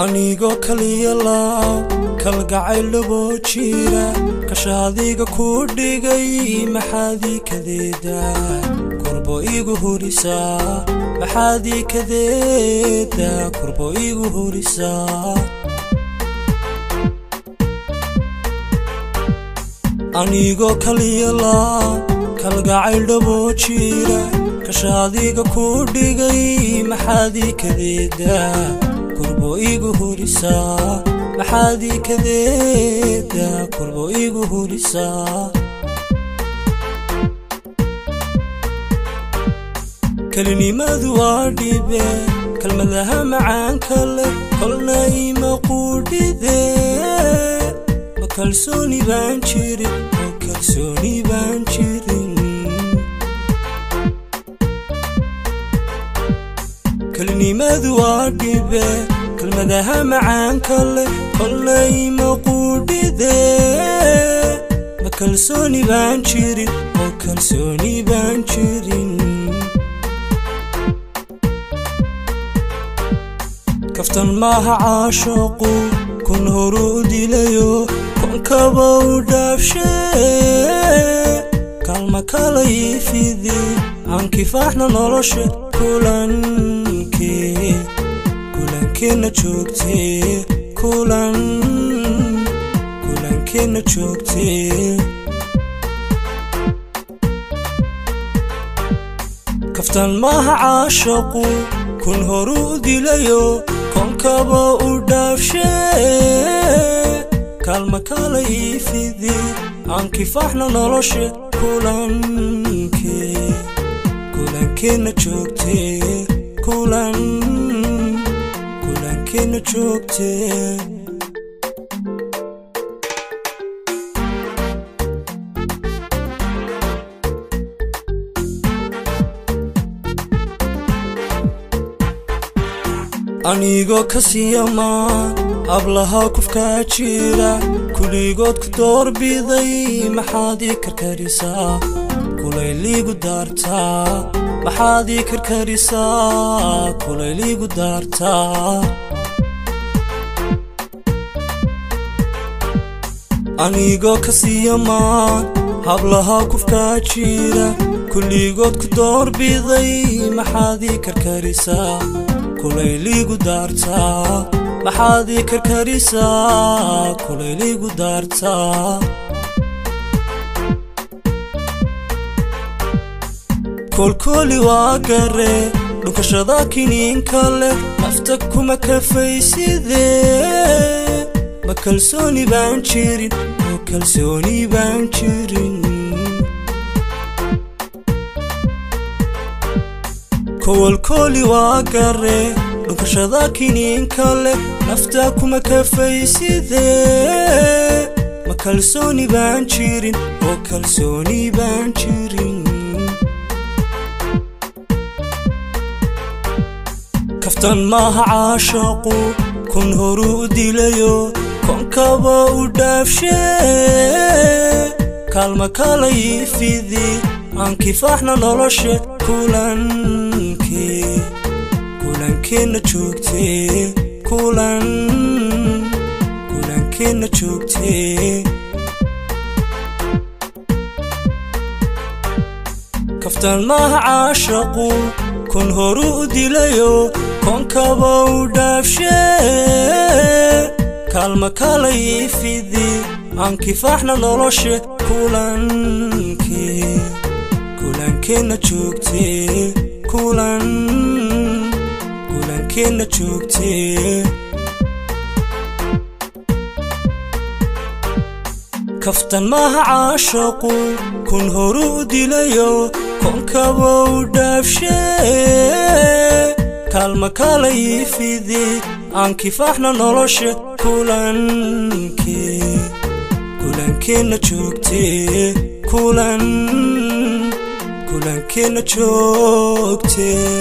Anigoo kaliya laa kalgacayl dhaboo jira, kashaadiga ku dhigay maxaad ii kadeedaa, kurbo igu hurisaa maxaad ii kadeedaa, kurbo igu hurisaa. Anigoo kaliya laa kalgacayl dhaboo jira, kashaadiga ku dhigay maxaad ii kadeedaa, kurbo igu hurisaa maxaad ii kadeedaa, kurbo igu hurisaa. Kelinimadu waa dhibe, kelmadaha macaanka leh kolna ima quudhide, ma kalsooni baan jirin oo kalsooni baan jirin. Kelinimadu waa dhibe, kelmadaha macaanka leh kolna ima quudhide, ma kalsooni baan jirin oo kalsooni baan jirin. Kaftan maaha caashiqu, kun horu u dilayo konkaba u dhaafshee, kaalma kala ii fidi aan kifaaxna nolosha, kulankee kulankeenna joogtee, kulan kulankeenna joogtee. Kaftan maaha caashiqu, kun horu u dilayo konkaba u dhaafshee, kaalma kala ii fidi aan kifaaxna nolosha, kulankee kulankeenna joogtee, kulan kulankeenna joogtee. Anigoo ka siiyamaa hablaha kufkaa jira, kuligood ku doorbiday maxaad ii karkarisaa, kulayliigu daartaa maxaad ii karkarisaa, kulayliigu daartaa. Anigoo ka siiyamaa hablaha kufkaa jira, kulligood ku doorbiday maxaad ii karkarisaa, kulayliigu daartaa maxaad ii karkarisaa, kulayliigu daartaa. Koolkooli waa gare, dhunkashada kiniinka leh nafta kuma kafayside, ma kalsooni baan jirin oo kalsooni baan jirin. Kowalkooli waa gare, dhunkashada kiniinka leh nafta kuma kafayside, ma kalsooni baan jirin oo kalsooni baan jirin. Kaftan maaha caashiqu, kun horu u dilayo konkaba u dhaafshee, kaalma kala ii fidi aan kifaaxna nolosha, kulankee kulankeenna joogtee, kulan kulankeenna joogtee. Kaftan maaha caashiqu, kun horu u dilayo konkaba u dhaafshee, kaalma kala ii fidi aan kifaaxna nolosha, kulankee kulankeenna joogtee, kulan kulankeenna joogtee. Kaftan maaha caashiqu, kun horu u dilayo konkaba u dhaafshee, kaalma kala ii fidi aan kifaaxna nolosha, kulankee kulankeenna joogtee, kulan kulankeenna joogtee.